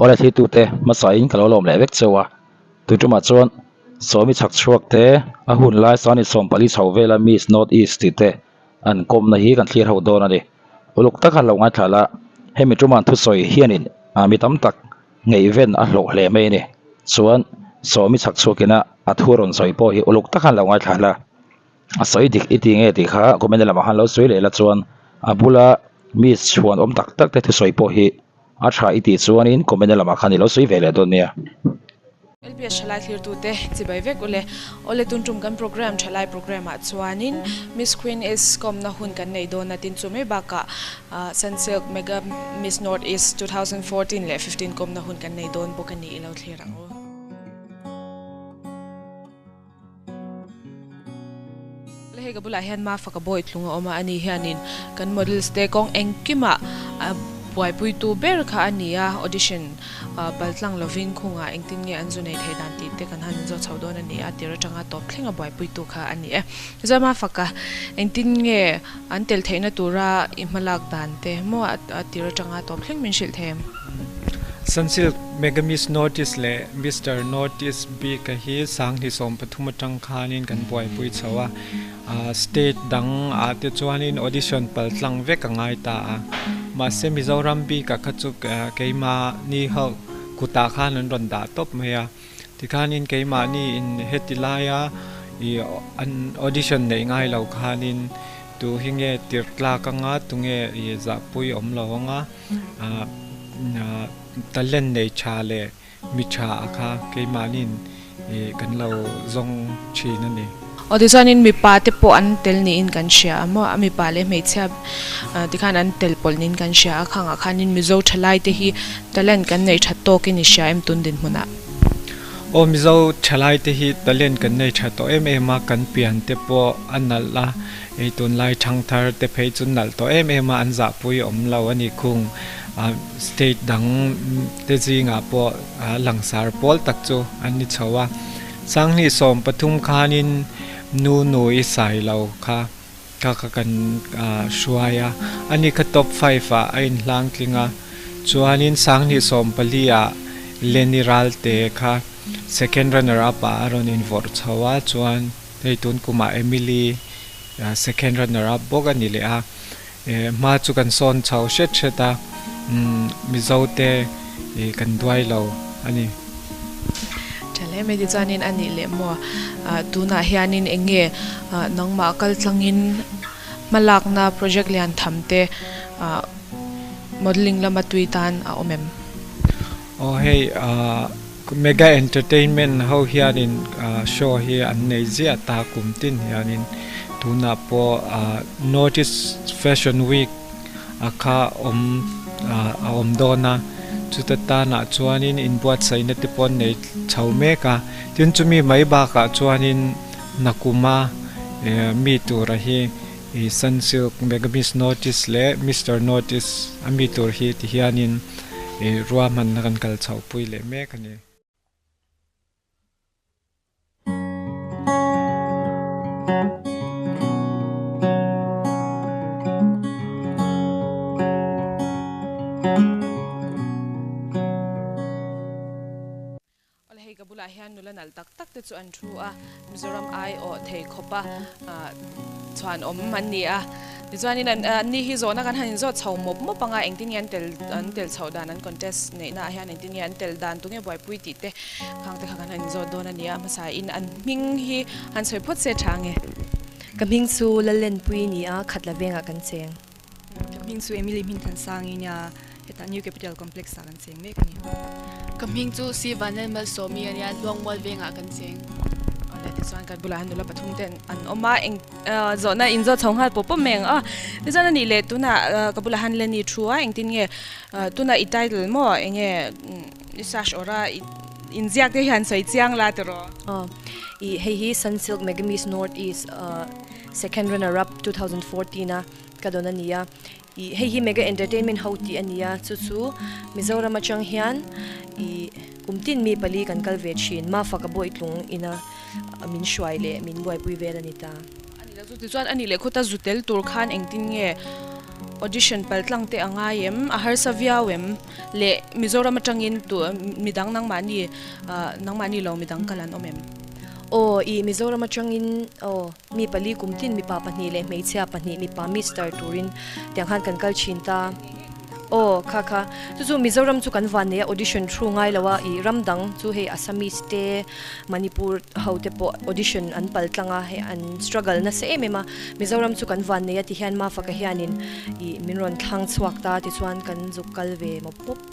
Awle thlitute hmasain ka lo lawm leh vek cheu a, tuitumah chuan Sawmi chhak chhuak te, a hun lai Sani 14 chho vela Miss North East tih te an kawmna hi kan thlir ho dawn a ni. Uluk taka lo ngaithla la, hemi tuman thusawi hianin mi tam tak ngaihven a hlawh hle mai a ni. Chuan Sawmi chhak chhuakina a thu rawn sawi pawh hi uluk taka lo ngaithla la. A sawi dik i ti nge tih kha comment lamah khan lo sawi leh la chuan a bula mi chhuan awm tak tak te thusawi pawh hi a tha i tih chuanin comment lamah khan i lo sawi ve leh dawn nia. LPS Thalai thlirtute chibai vek ule. Awle tun tum kan program Thalai program ah chuanin Miss Queen East kawmna hun kan nei dawn a tin chu mai bakah Sunsilk Mega Miss North East 2014 leh 15 kawmna hun kan nei dawn bawk a ni i lo thlir ang u. Hei ka bulah hian Mafaka Bawi tlung a awm a, ani hianin kan models te kawng engkimah buaipuitu ber kha a ni a, audition pal tlang lovin khungah engtin nge an zu nei thei dan tih te kan han inzawt chho dawn a ni a, tir atanga tawp thlenga buaipuitu kha a ni e. Chuan Mafaka engtin nge an tel theihna tura i hmalak dan te maw a tir atanga tawp thleng min hrilh thei em? Sunsilk Mega Miss Northeast leh Mister Northeast bik a hi sanghnih 13 atang khanin kan buaipui chho a, state dang ah te chuanin audition pal tlang vek a ngai ta a, mahse Mizoram bik ah kha chu keimahni ho kutah khan an rawn dah tawp mai a, tikhanin keimahni in heti laia ih an audition neih ngai lo khanin tu hi nge tirh tlak anga tunge ih zahpui awm lo anga talent nei tha leh Mi tha a kha keimahniin kan lo zawng thin a ni. Aw tichuanin mipa te pawh an tel niin kan hria a maw? A mipa leh hmeichhia tikhan an tel pawlh niin kan hria a, khangah khanin Mizo thalai te hi talent kan nei that tawkin i hria em tun dinhmunah? Aw Mizo thalai te hi talent kan nei tha tawh em em a, kan pian te pawh a nalh a, ei tunlai thangthar te phei chu nalh tawh em em a, an zahpui awm lo a ni khung. State dang te zingah pawh langsar pawl tak chu an ni chho a. Sanghnih 13 khanin nu nu i sai lo kha kha kha kan hruai a. Ani kha top 5 ah a inhlang tling a. Chuanin sanghnih 14 ah Lenny Ralte kha second runner up ah a rawn invawrh chho a. Chuan hei tun kumah Emily second runner up bawk a ni leh a. Hma chu kan sawn chho hret hret a, Mizo te kan duai lo a ni. Tha hle mai tichuanin a nih leh maw? Tunah hianin eng nge nangmah kal tlangin hmalakna project lian tham te modelling lama tui tan a awm em? Aw hei Mega Entertainment ho hianin show hi an nei ziah ta kum tin hianin tunah pawh North East Fashion Week a kha awm a awm dawn a, chuta tanah chuanin inbuatsaihna te pawh an nei chho mek a, tin chumi mai bakah chuanin Nakuma mi tura hi Sunsilk Mega Miss North East leh Mister North East a mi tur hi ti hianin ruahmanna kan kal chhoh pui leh mek a ni. Awle hei ka bulah hian nula nalh tak tak te chu an thu a, Mizoram ai awh thei khawp a chhuan awm an ni a. Tichuanin an ni hi zawhna kan han inzawt chho mawp mawp ang a, engtin nge an tel an tel chhoh dan an contest neihna ah hian engtin nge an tel dan tunge buaipui tih te khang te kha kan han inzawt dawn a ni a, hmasa in an hming hi han sawi phawt se tha nge. Ka hming chu Lallenpui ni a, Khatla vengah kan cheng. Ka hming chu Emily Hmingthansang i nia, hetah New Capital Complex ah kan cheng mek a ni. Ka hming chu Si Vanlalmalsawmi a nia, Luangmual vengah kan cheng. Awle tichuan kan bulah hian nula pathum te an awm a, eng zawhna in zawt chho nghal pawp pawp mai ang a. Tichuan a nih leh tunah ka bulah hian Lenny thu a, engtin nge tunah i title maw eng nge i sash awrh a, inziak te hian sawi chiang la tiraw? Aw, i hei hi Sunsilk Megamis North East second runner up 2014 a Ka dawn a nia. Ih hei hi Mega Entertainment ho tih a nia, chu chu Mizoram atang hian ih kum tin mi pali kan kal ve thin, Mafa ka bawitlung ina min hruai leh min buaipui vel a ni ta. A ni lo chu tichuan a nih leh khuta zu tel tur khan engtin nge Audition paltlang te a ngai em? A harsa viau em? Leh Mizoram atangin tu midang nangmahni nangmahni lo midang kal an awm em? Aw, i Mizoram atangin aw mi pali kumtin mipa pahnih leh hmeichhia pahnih mipa Mister turin tiang khan kan kal thin ta. Aw, kha kha. Chu chu Mizoram chu kan van nei a, audition through ngai lo a, i ram dang chu hei Assamese te, Manipur ho te pawh audition an pal tlang a, hei an struggle nasa em em a. Mizoram chu kan van nei a ti hian Mafaka hianin i min rawn thlang chhuak ta tichuan kan zuk kal ve mawp mawp.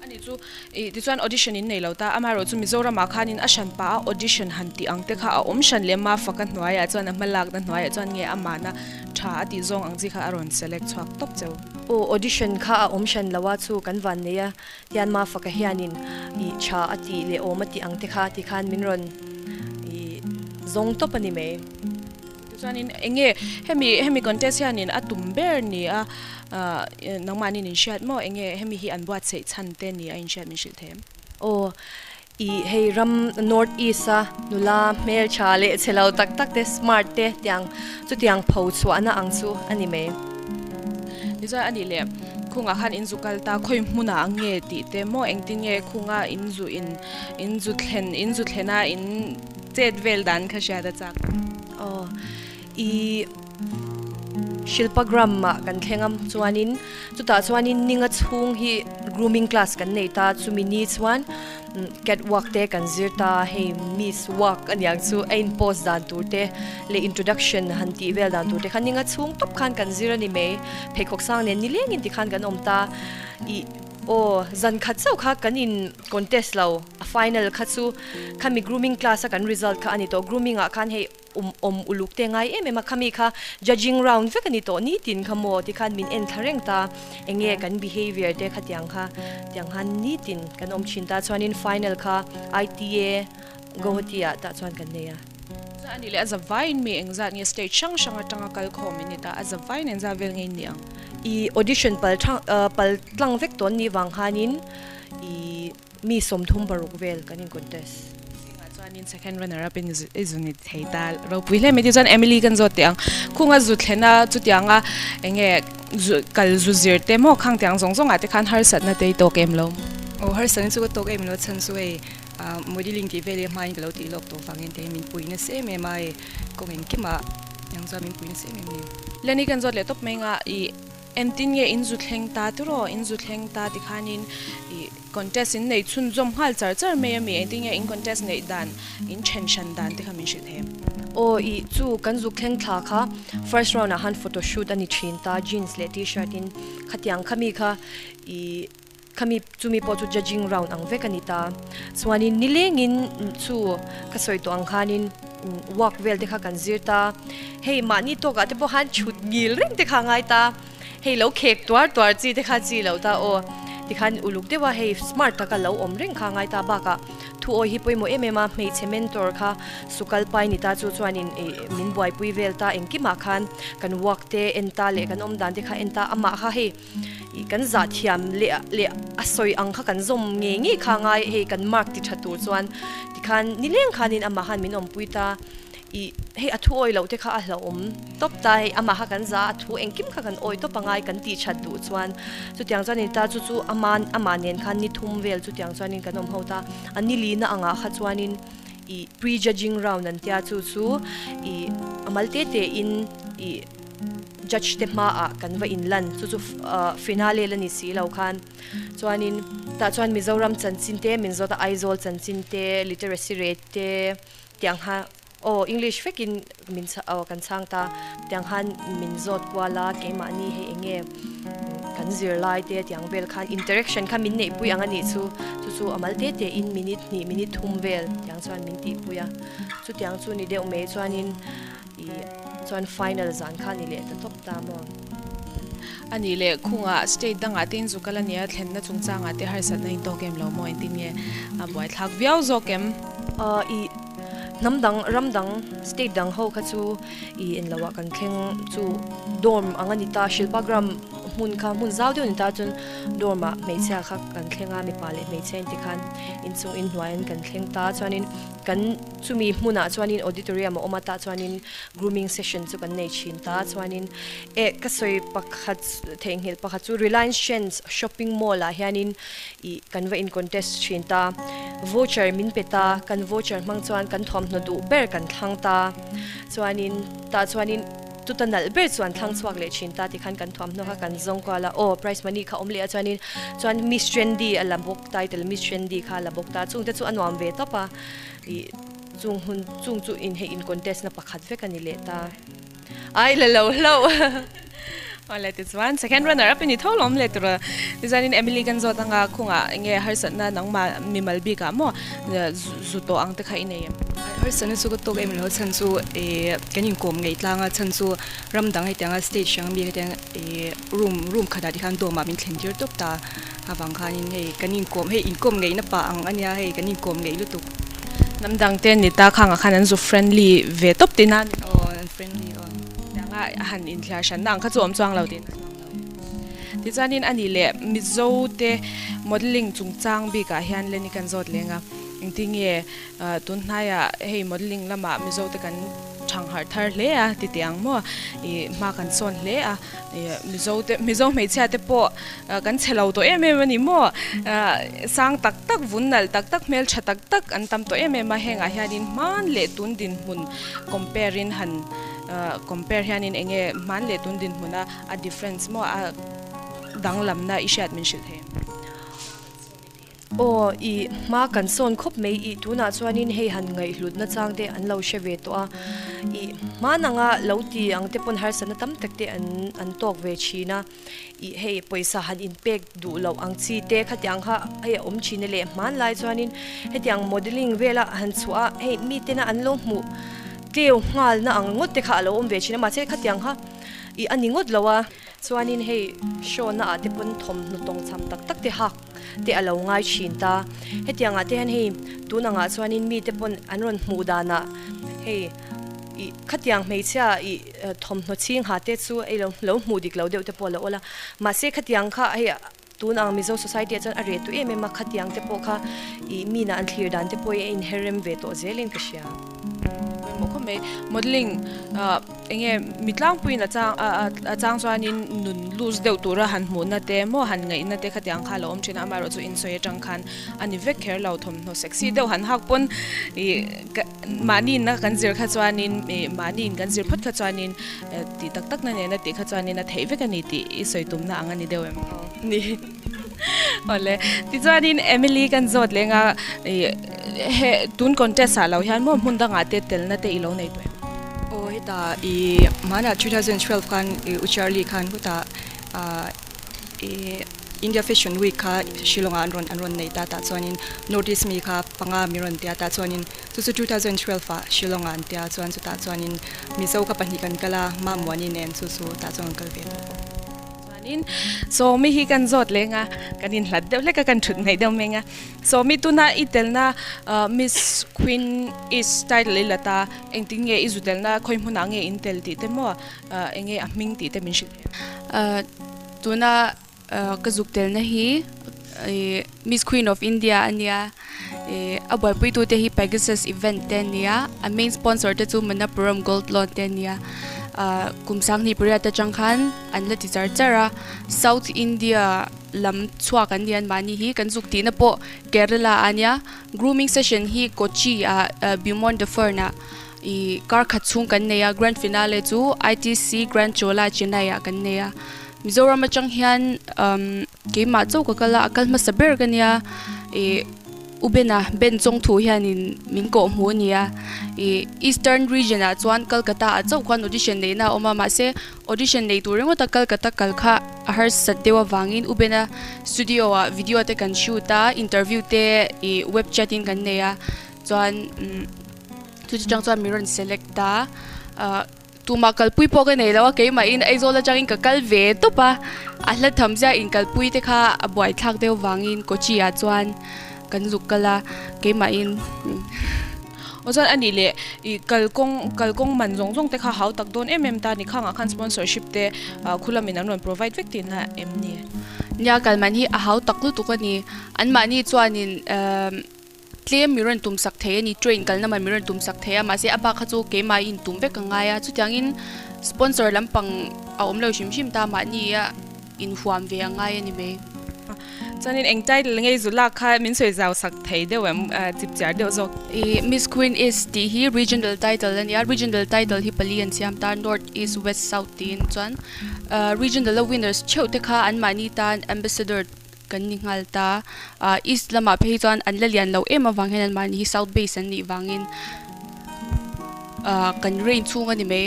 Ani chu i tichuan audition in nei lo ta, amaherawh chu Mizoramah khanin a hran pah a audition han tih ang te kha a awm hran leh Mafaka hnuaiah chuan a hmalakna hnuaiah chuan nge amahna tha a tih zawng ang chi kha a rawn select chhuak tawp cheu. Aw audition kha a awm hran lo a chu kan van nei a tian Mafaka hianin i tha a tih leh awm a tih ang te kha ti khan min rawn i zawng tawp a ni mai. Tichuanin enge hemi hemi contest hianin a tum ber ni a nangmahni in hriat maw enge hemi hi an buatsaih chhan te ni a inhriat min hrilh thei em? Aw I hei ram North East a nula hmeltha leh chhe lo tak tak te smart te tiang chutiang pho chhuahna ang chu a ni mai. Tichuan a nih leh khungah khan in zu kal ta khawi hmunah ang nge tih te maw engtin nge khunga in zu in in zu thlen in zu thlena in chet vel dan kha hriat a chak. Aw I Shilpagram ah kan thleng a chuanin chutah chuanin ninga chhung hi grooming class kan nei ta chumi ni chuan cat walk te kan zir ta hei miss walk aniang chu a in post dan tur te leh introduction han tih vel dan tur te kha ninga chhung tawp khan kan zir a ni mai pheikhawk sang nen nilengin tikhan kan awm ta ih aw zan khat chauh kha kan in contest lo a final kha chu khami grooming class a kan result kha a ni tawh grooming ah khan hei Um awm uluk te ngai em em a, khami kha judging round vek a ni tawh nitin kha maw tikhan min en thla reng ta, enge kan behaviour te kha tiang kha tiang khan nitin kan awm thin ta chuanin final kha ITA Guwahati ah tah chuan kan nei a. Chuan a nih leh a zavaiin mi engzat nge state hrang hrang atanga kal khawm in ni ta, a zavaiin engzat vel nge in nih ang? I audition pal thang pal tlang vek tawn ni vang khanin i Mi 36 vel kan in contest. Zingah chuanin second runner up in i zu ni thei ta ropui hle mai tichuan Emily kan zawt teh ang. Khunga zu thlena chutianga enge zu kal zu zir te maw khang tiang zawng zawngah te khan harsatna te i tawk em lo? Aw harsatna chu ka tawk em lo chhan chu hei modelling tih vel hi hmain ka lo tih lawk tawh vangin te hi min pui nasa em em a hei kawng engkimah yang chuan min pui nasa em em a ni. Lenny kan zawt leh tawp mai nga i Engtin nge in zu thleng ta tiraw? In zu thleng ta tikhanin i contest in nei chhunzawm nghal char char mai a mi? Engtin nge in contest neih dan, in then hran dan te kha min hrilh thei em? Aw i chu kan zuk thleng thla kha first round ah khan photo shoot a ni thin ta, jeans leh t-shirt in khatiang khami kha i Khami chumi pawh chu judging round ang vek a ni ta. Chuanin nilengin chu ka sawi tawh ang khanin walk vel te kha kan zir ta. Hei mahni tawkah te pawh khan chhut ngil reng te kha a ngai ta. Hei lo khek tuar tuar chi te kha chi lo ta aw. Tikhan uluk deuh a hei smart taka lo awm reng kha a ngai ta bakah thu awi hi pawimawh em em a, hmeichhe mentor kha sukal pai ni ta chu chuanin min buaipui vel ta engkimah khan kan walk te en ta leh kan awm dan te kha en ta amah kha hei Ih kan zah thiam leh leh a sawi ang kha kan zawm ngei ngei kha ngai hei kan mark ti tha tur chuan tikhan nileng khanin amah khan min awmpui ta ih hei a thu awi loh te kha a hlauhawm tawp ta hei amah kha kan za a thu engkim kha kan awi tawp angai kan tih that duh chuan chutiang chuanin ta chu chu ama amah nen khan ni thum vel chutiang chuanin kan awm ho ta a nilina angah kha chuanin ih pre judging round an tia chu chu ih a mal te te in ih. Judge te hmaah kan va inlan chu chu finale la ni si lo khan chuanin tah chuan Mizoram chanchin te min zawt a Aizawl chanchin te literacy rate te tiang kha aw English vekin min aw kan chhang ta tiang khan min zawt kual a keimahni hei eng nge kan zirlai te tiang vel khan interaction kha min neihpui ang a nih chu chu chu a mal te te in minute hnih minute thum vel tiang chuan min tihpui a chutiang chu ni deuh mai chuanin I chuan final zan kha ni leh ta tawp ta maw? A nih leh khungah state dangah te in zuk a la nia, thlenna chungchangah te harsatna in tawk em lo maw? Engtin nge a buaithlak viau zawk em? I hnam dang, ram dang, state dang ho kha chu i enloh ah kan thleng chu dorm ang a ni ta, Shilpagram. hmun kha hmun zau deuh a ni ta chuan dorm ah hmeichhia kha kan thleng a mipa leh hmeichhia in tikhan inchung inhnuaiin kan thleng ta chuanin kan chumi hmunah chuanin auditorium a awm a tah chuanin grooming session chu kan nei thin ta chuanin eh ka sawi pakhat theihnghilh pakhat chu Reliance Trends shopping mall ah hianin ih kan va in contest thin ta voucher min pe ta kan voucher hmang chuan kan thuamhnaw duh ber kan thlang ta chuanin tah chuanin chuta nalh ber chu an thlang chhuak leh thin ta tikhan kan thuamhnaw kha kan zawng kual a aw prize money kha awm leh a chuanin chuan Miss Trendy a la bawk title Miss Trendy kha a la bawk ta chungte chu a nuam ve tawp a ih chung hun chung chu in hei in contest na pakhat vek a ni leh ta. Ai la lo hlauh. Awle tichuan second runner up i ni tho lawm le tura tichuanin Emily kan zawt anga khungah enge harsatna nangmah mimal bikah maw zu tawh ang te kha i nei em? Harsatna chu ka tawk em lo chhan chu ih kan inkawm ngei tlang a chhan chu ram dang hetianga stage hrang mi hetiang ih room room khatah tikhan dawm ah min thlen tir tawp ta avang khanin hei kan inkawm hei inkawm ngeihna pah ang ania hei kan inkawm ngeih lutuk. Hnam dang te ni ta khangah khan an zu friendly ve tawp tihna a ni. Aw an friendly aw. Tianga han inthliar hranna ang kha chu awm chuang lo tihna. Tichuanin a nih leh Mizo te modelling chungchang bikah hian Lenny kan zawt leng a, engtinge tun hnaiah hei modelling lamah Mizo te kan thang harh thar hle a ti teh ang maw? Ih hma kan sawn hle a, Mizo te Mizo hmeichhia te pawh kan chhe lo tawh em em a ni maw? Sang tak tak, vun nalh tak tak, hmeltha tak tak an tam tawh em em a, hengah hianin hman leh tun dinhmun compare in han compare hianin eng nge hman leh tun dinhmuna a difference maw a danglamna i hriat min hrilh thei em? Aw, i hma kan sawn khawp mai i tunah chuanin hei han ngaihhlutna chang te an lo hre ve tawh a, i hman anga lo ti ang te pawn harsatna tam tak te an an tawk ve thin a, i hei pawisa han inpek duh loh ang chi te khatiang kha hei a awm thin a leh hmanlai chuanin hetiang modelling vela han chhuah a hei mitena an lo hmuh tleu nghalna ang ngawt te kha a lo awm ve thin a mahse khatiang kha i a ni ngawt lo a chuanin hei show na ah te pawn thawmhnaw tawngchham tak tak te hak te a lo ngai thin ta. Hetiang ah te hian hei tun ang ah chuanin mite pawn an rawn hmuh dan ah hei ih khatiang hmeichhia ih thawmhnaw chhing ha te chu ei lo lo hmuh dik lo deuh te pawh a lo awl a. Mahse khatiang kha hei tun ang Mizo society ah chuan a reh tu em em a khatiang te pawh kha ih mi na an thlir dan te pawh hi a inher rem ve tawh zel in ka hria. Pawimawh khawp mai. Modelling ah Enge mi tlangpuiin a chang a chang chuanin nun loose deuh tura han hmuhna te maw han ngaihna te khatiang kha a lo awm thin a, amaherawh chu insawi atang khan a ni vek kher lo, thawmhnaw sexy deuh han hak pawn ih mahniin a kan zir kha chuanin ih mahniin kan zir phawt kha chuanin tih tak takna nena tih kha chuanin a theih vek a ni tih i sawi tumna ang a ni deuh em? Ni. Awle. Tichuanin Emily kan zawt leng a ih he tun contest ah lo hian maw hmun dangah te telna te i lo nei tawh em? Aw hetah ih hmanah 2012 khan ih U Charlie khan hutah ah ih India Fashion Week kha Shillong ah an rawn an rawn nei ta tah chuanin North East mi kha panga mi rawn tia tah chuanin chu chu 2012 ah Shillong ah an tia chuan chutah chuanin Mizo kha pahnih kan kal a Mamuani nen chu chu tah chuan kan kal ve tawh bawk. Chuanin Sawmi hi kan zawt leng a, kan inhlat deuh hlek a, kan thut hnaih deuh meng a. Sawmi tuna i telna Miss Queen East title i la ta, engtin nge i zu telna, khawi hmunah nge in tel tih te maw, enge a hming tih te min hrilh thei? Tuna ka zuk telna hi Miss Queen of India a nia, a buaipuitute hi Pegasus Event te a nia, a main sponsor te chu Manappuram Gold Loan te a nia. Kum sanghnih pariat atang khan an la ti char char a, South India lam chhuak an ni an mahni hi kan zuk tihna pawh Kerala a nia. Grooming session hi Kochi ah Beaumont de Fern ah ih kar khat chhung kan nei a, grand finale chu ITC Grand Chola Chennai ah kan nei a. Mizoram atang hian umm keimah chauh ka kal a, a kal hmasa ber ka nia ih U Bena Ben chawng thu hianin min kawh hmu a nia ih Eastern region ah chuan Kolkata ah chauh khuan audition neihna a awm a mahse audition nei tur ringawt a Kolkata kal kha a harsat deuh avangin U Bena studio ah video te kan shoot a interview te ih web chat in kan nei a chuan umm chuti chang chuan min rawn select a ah. Tumah kalpui pawh ka nei lo a, keimahin Aizawl atangin ka kal ve tawp a, a hla tham zia inkalpui te kha a buaithlak deuh vangin Kochi ah chuan kan zuk kal a, keimahin. Aw chuan anih leh ih kalkawng kalkawng man zawng zawng te kha hau tak dawn em em ta a ni khangah khan sponsorship te ah khu lamin an rawn provide vek tihna em ni? Nia kal man hi a hau tak lutuk a ni. Anmahni chuanin emm tlem mi rawn tum sak thei a ni, train kalna man mi rawn tum sak thei a, mahse a bak kha chu keimah in tum vek a ngai a, chutiangin sponsor lampang a awm lo hrim hrim ta mahni a inhuam ve a ngai a ni mai. Chuanin eng title nge zu lak kha min sawi zau sak thei deuh em chipchiar deuh zawk. Ih Miss Queen East tih hi regional title a nia, regional title hi pali an siam ta, North, East, West, South tiin chuan regional a winners theuh te kha anmahni tan ambassador kan ni nghal ta. East lamah phei hi chuan an la lian lo em avang hian anmahni hi South base an nih vangin kan rain chhung a ni mai.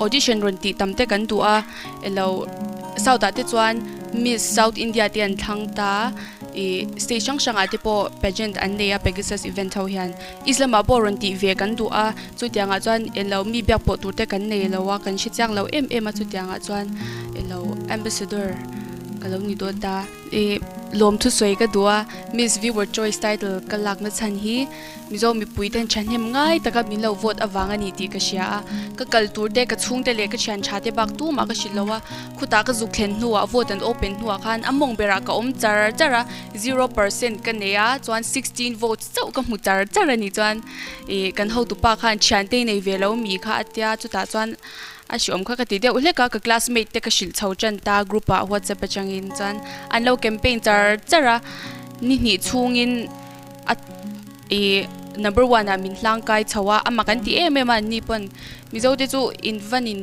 Audition rawn tih tam te kan duh a, elo South ah te chuan Miss South India te an thlang ta, ih state hrang hrangah te pawh pageant an nei a Pegasus event ho hian. East lamah pawh rawn tih ve kan duh a, chutiangah chuan elo mi biak pawh tur te kan nei lo a, kan hre chiang lo em em a chutiangah chuan elo ambassador ka lo ni dawn ta. Ih lawmthu sawi ka duh a, Miss Viewer Choice title ka lakna chhan hi Mizo mipui ten thahnem ngai taka min lo vote avang a ni tih ka hria a, ka kal tur te, ka chhungte leh ka thian tha te bak tumah ka hrilh lo a, khutah ka zuk thlen hnuah vote an open hnuah khan a mawng berah ka awm char char a, 0% ka nei a, chuan 16 votes chauh ka hmu char char a ni chuan ih kan hotupa khan thiante nei ve lo mi kha a tia chutah chuan a hriawm kha ka ti deuh hlek a, ka classmate te ka hrilh chho tan ta group ah whatsapp atangin chuan an lo campaign char char a, ni hnih chhungin. A ih number one ah min hlang kai chho a, amah kan ti em em a an ni pawn Mizo te chu in van in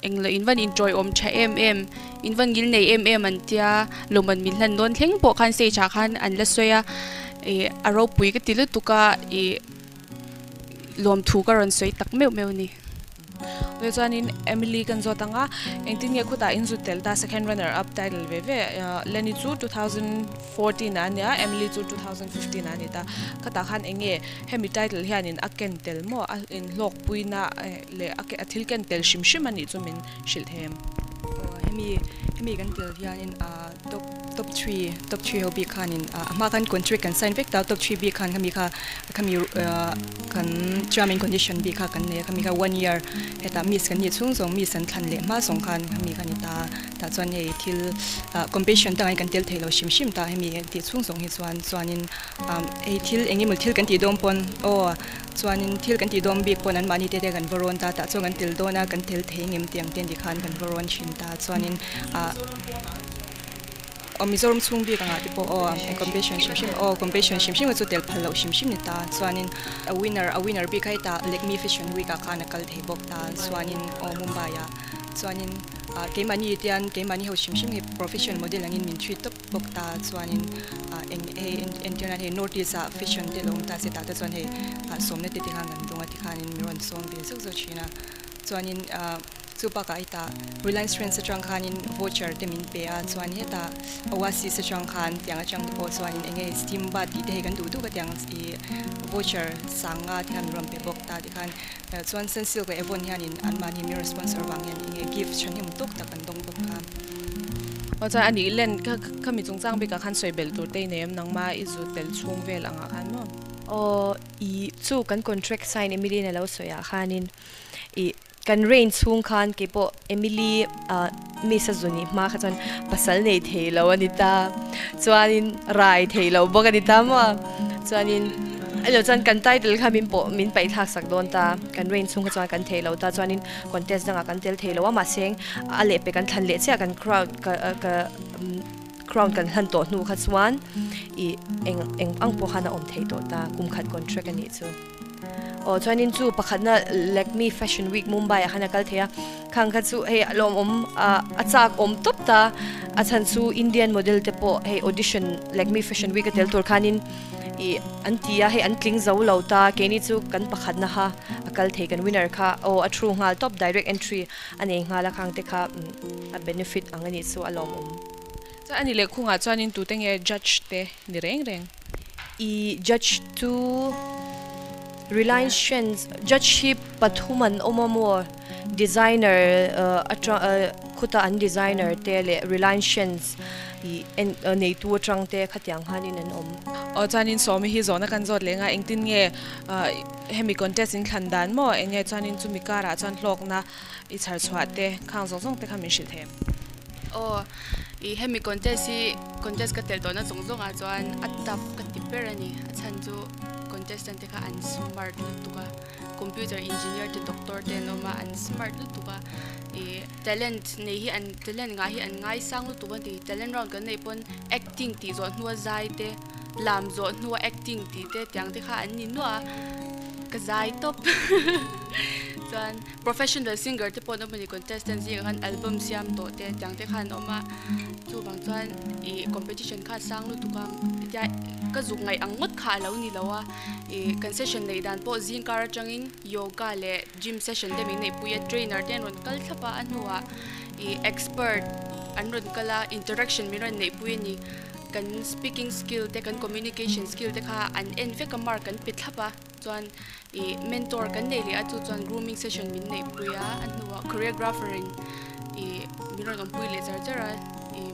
englo in van inchawi awm tha em em in van ngil nei em em an tia lawmman min hlan dawn thleng pawh khan stage ah khan an la sawi a ih a ropui ka ti lutuk a ih lawmthu ka rawn sawi tak meuh meuh a ni. Awle chuanin Emily kan zawt ang a, engtin nge khutah in zut tel ta second runner up title ve ve Lenny chu 2014 ah a nia Emily chu 2015 ah a ni ta khatah khan eng nge hemi title hianin a ken tel maw a inhlawkpuina leh a thil ken tel hrim hrim a nih chu min hrilh thei em? Aw hemi hemi kan tel hianin ah top top three top three ho bik khanin a hma khan contract kan sign vek ta top three bik khan khami kha Khami kan term and condition bik kha kan nei a, khami kha one year hetah miss kan nih chhung zawng miss an thlan leh hma zawng khan khami kha ni ta tah chuan hei thil competition dangah kan tel thei lo hrim hrim ta hemi tih chhung zawng hi chuan chuanin hei thil eng emaw thil kan tih dawn pawn aw chuanin thil kan tih dawn bik pawn anmahni te te kan va rawn ta tah chuan kan tel dawn a kan tel thei ngem tih ang te ni khan kan va rawn thin ta chuanin ah. Aw Mizoram chhung bik angah te pawh aw competition hrim hrim aw competition hrim hrim a chu tel phal loh hrim hrim ni ta chuanin a winner a winner bik a hetah Lakme Fashion Week ah khan a kal thei bawk ta chuanin aw Mumbai ah chuanin ah keimahni tian keimahni ho hrim hrim hi professional model angin min treat tawp bawk ta chuanin ah eng hei entir nan hei North East ah fashion te lo awm ta se tah te chuan hei ah sawmna te tikhan kan dawng a tikhanin min rawn sawm ve zeuh zeuh thin a chuanin ah. Chu bakah hetah Reliance Trends atang khanin voucher te min pe a, chuan hetah Oasis atang khan tiang atang te pawh chuanin eng nge steam bath tih te hei kan duh duk a tiang ih voucher sanga te khan min rawn pe bawk ta tikhan chuan Sunsilk leh Avon hianin anmahni min rawn sponsor vang hian eng nge gift thahnem tawk tak kan dawng bawk kha. Aw chuan anih len kha khami chungchang bikah khan sawi belh tur te i nei em nangma i zu tel chhung vel angah khan maw? Aw ih chu kan contract sign Emily in a lo sawi ah khanin ih Kan rain chhung khan keipawh Emily ah Miss a zun ih hma kha chuan pasal nei thei lo a ni ta, chuanin rai thei lo bawk a ni ta maw? Chuanin elo chuan kan title kha min pawh min paih thlak sak dawn ta, kan rain chhung kha chuan kan thei lo ta, chuanin contest dangah kan tel thei lo a, mahse a lehpek kan thlan leh chiah kan crown ka ka crown kan hlan tawh hnu kha chuan ih eng eng ang pawh khan a awm thei tawh ta, kum khat contract a nih chu. Aw chuanin chu pakhatna Lakme Fashion Week Mumbai ah khan a kal thei a, khang kha chu hei a lawmawm a chak awm tawp ta, a chhan chu Indian model te pawh hei audition Lakme Fashion Week a tel tur khanin ih an ti a, hei an tling zo lo ta, keini chu kan pakhatna kha a kal thei kan winner kha aw a through nghal tawp direct entry a nei nghal a khang te kha a benefit ang a nih chu a lawmawm. Chuan ani leh khungah chuanin tute nge judge te ni reng reng? I judge chu Reliance Trends judge hi pathum an awm a maw designer atang khuta an designer te leh Reliance Trends. I en neitu atang te khatiang khanin an awm. Aw chuanin Sawmi hi zawhna kan zawt leh nga engtin nge hemi contest in thlan dan maw enge chuanin chumi karah chuan hlawkna i chhar chhuah te khang zawng zawng te kha min hrilh thei em? Aw i hemi contest hi contest ka tel tawhna zawng zawng ah chuan a tough ka ti ber a ni a chhan chu contestant te kha an smart lutuk a computer engineer te doctor te an awm a an smart lutuk a ih talent nei hi an talent ngah hi an ngaisang lutuk a ni talent round kan neih pawn acting tih zawh hnua zai te lam zawh hnua acting tih te tiang te kha an ni nuah a ka zai tawp chuan professional singer te pawh an awm a ni contestant zingah khan album siam tawh te tiang te kha an awm a chuvang chuan ih competition kha a sang lutuk a hetia ka zuk ngaih ang ngawt kha a lo ni lo a ih kan session neih dan pawh zing kar atangin yoga leh gym session te min neihpui a trainer te an rawn kal thlap a a hnuah ih expert an rawn kal a interaction min rawn neihpui a ni kan speaking skill te kan communication skill te kha an en vek a mark an pe thlap a chuan ih mentor kan nei leh a chu chuan grooming session min neihpui a a hnuah choreographer in ih min rawn awmpui leh char char a ih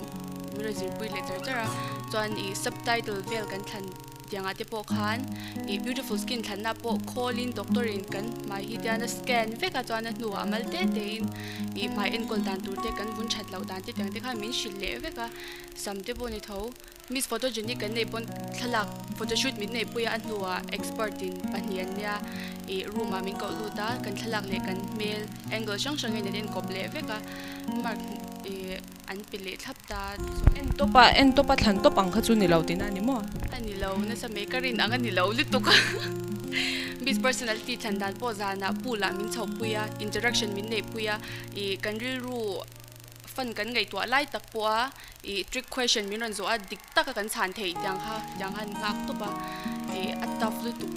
min rawn zirpui leh char char a chuan ih subtitle vel kan thlan tiangah te pawh khan ih beautiful skin thlanna pawh call in doctor in kan hmai hi tian a scan vek a chuan a hnuah a mal te te in ih hmai enkawl dan tur te kan vun that loh dan te tiang te khan min hrilh leh vek a sam te pawh ni tho Miss Photogenic kan neih pawn thlalak photoshoot min neih pui a a hnuah expert in pahnih an nia ih room ah min koh lut a kan thlalak leh kan hmel angle hrang hrang in an enkawp leh vek a mark ih an pe leh thlap ta chuan. En tawp a en tawp a thlan tawp ang kha chu ni lo tihna a ni maw? A ni lo nasa mai ka rin ang a ni lo lutuk a Miss Personality thlan dan pawh zanah pool ah min chhoh pui a interaction min neih pui a ih kan rilru Fan kan ngaihtuah lai tak pawh a ih trick question min rawn zawh a dik taka kan chhan theih tiang kha tiang khan nghak tawp a ih a tough lutuk.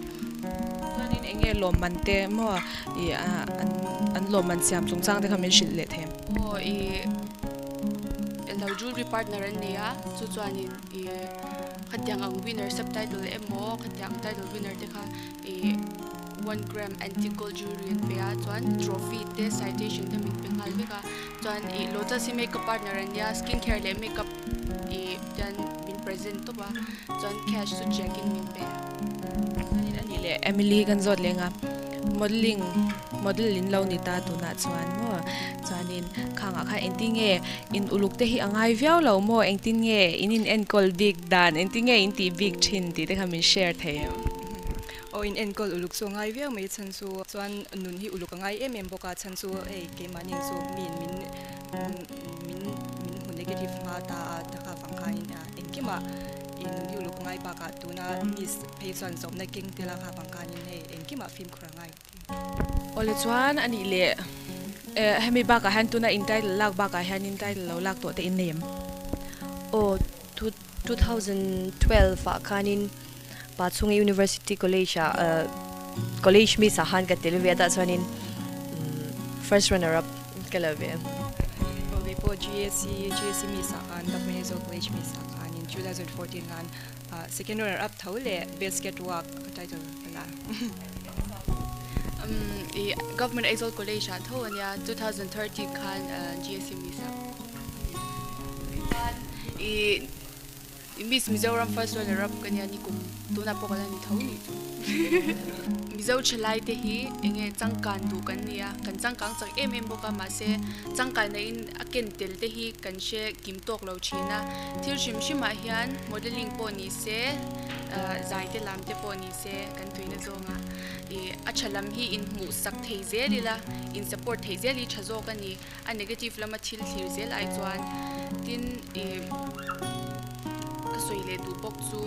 Chuanin eng nge lawmman te maw ih an an lawmman siam chungchang te kha min hrilh leh thei em? Aw ih lo jewelry partner an nei a chu chuanin ih khatiang ang winner subtitle emaw khatiang title winner te kha ih one gram antique gold jewelry an pe a chuan trophy te citation te min pe nghal vek a chuan ih lotus hi makeup partner an nia skin care leh makeup ih hian min present tawp a chuan cash chu check in min pe. Chuanin a nih leh Emily kan zawt leng a modelling model in lo ni ta tunah chuan maw chuanin khangah khan engtin nge in uluk te hi a ngai viau lo maw engtin nge in in enkawl bik dan engtin nge in tih bik thin tih te kha min share thei em? Aw in enkawl uluk chu a ngai viau mai chhan chu chuan nun hi uluk a ngai em em bawk a chhan chu hei keimahni chu miin min min min hmu negative hma ta a ta kha vang khanin engkimah i nun hi uluk a ngai bakah tuna miss phei chuan zawmna keng tel a kha vang khanin hei engkimah fimkhur a ngai ti. Awle chuan a nih leh hemi bakah hian tuna in title lak bakah hianin title lo lak tawh te in nei em? Aw 2012 ah khanin Pachhungi University College ah college miss ah khan ka tel ve a tah chuanin first runner up ka la ve. Aw kei pawh GAC GAC miss ah khan Government Aizawl College miss ah khanin 2014 khan second runner up tho leh best catwalk title ka la. I Government Aizawl College ah tho ania 2013 khan GAC miss ah. Chuan i Miss Mizoram first runner up ka nia ni kum tunah pawh ka la ni tho nih chu. Mizo thalai te hi enge changkan duh kan nia kan changkang chak em em bawk a mahse changkanna in a ken tel te hi kan hre kim tawk lo thin a thil hrim hrim ah hian modelling pawh ni se zai te lam te pawh ni se kan tuina zawnga ih a tha lam hi in hmuh sak thei zel ila in support thei zel hi tha zawk a ni. A negative lama thil thlir zel ai chuan tin ih ka sawi leh duh bawk chu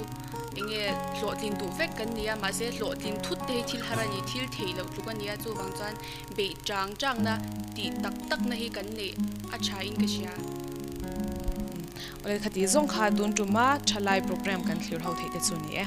enge hlawhtlin duh vek kan ni a mahse hlawhtlin thut te hi thil har a ni thil theih loh tluk a ni a chuvang chuan beih chang chang na tih tak tak na hi kan neih a tha in ka hria. Awle khati zawng kha tun tuma thalai program kan thlir ho theih te chu ni e.